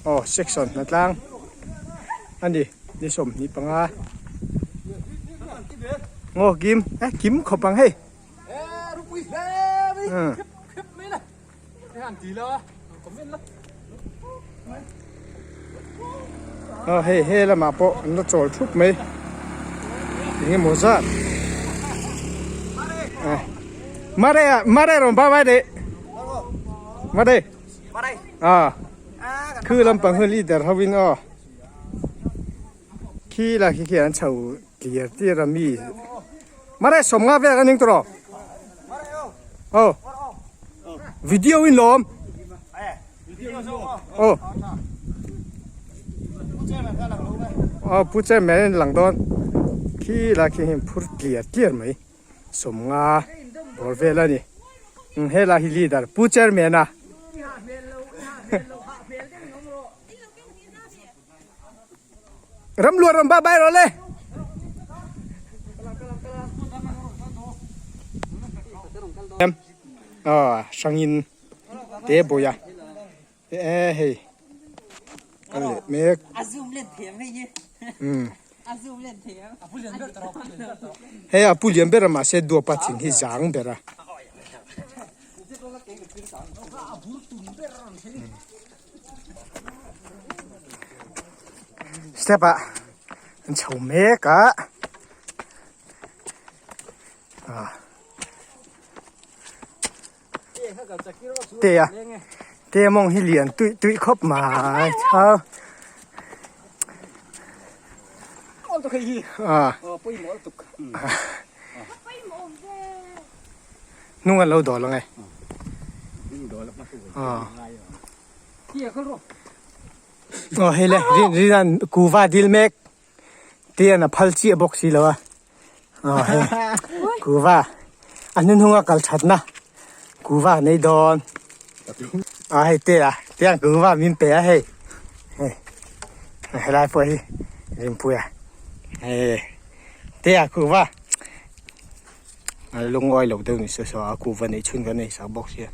Aw section hnatlang a ni ni 25 ngaw kim eh kim khawp ang hei. Aw hei he lamah pawh an la chawl thup mai eng emaw zat mare ah mare rawn ba vai deh mare a khu lampang hun leader ho in aw khi la khi khi an chho tlir tir a mi mare 50 vel an ning tawh aw video in lawm aw aw pu chairman in lang dawn khi la khi hian phur tlir tlir mai 50 bawr vel a ni helai hi leader pu chairman a. Ram luat rawn ba bai rawh le. Aw hrangin te bawih a e hei kal leh mek. A zoom len thiam hei hi. A zoom len thiam. Hei a pu lian ber a mahse duapa thing hi zang ber a. Step ah an chho mek a ah te a te mawng hi lian tuih tuih khawp mai chau ah hnung an lo dawl ang e ah. Aw hei le rin rinan kuva dil mek tian a phal chiah bawk si lo a aw hei kuva a hnuhnung a kal that na kuva nei dawn a hei te a tiang kuva min pe a hei hei helai pawh hi rinpui a hei te a kuva lungawi lo deuh ni se saw a kuva neih chhun kan nei sak bawk sia.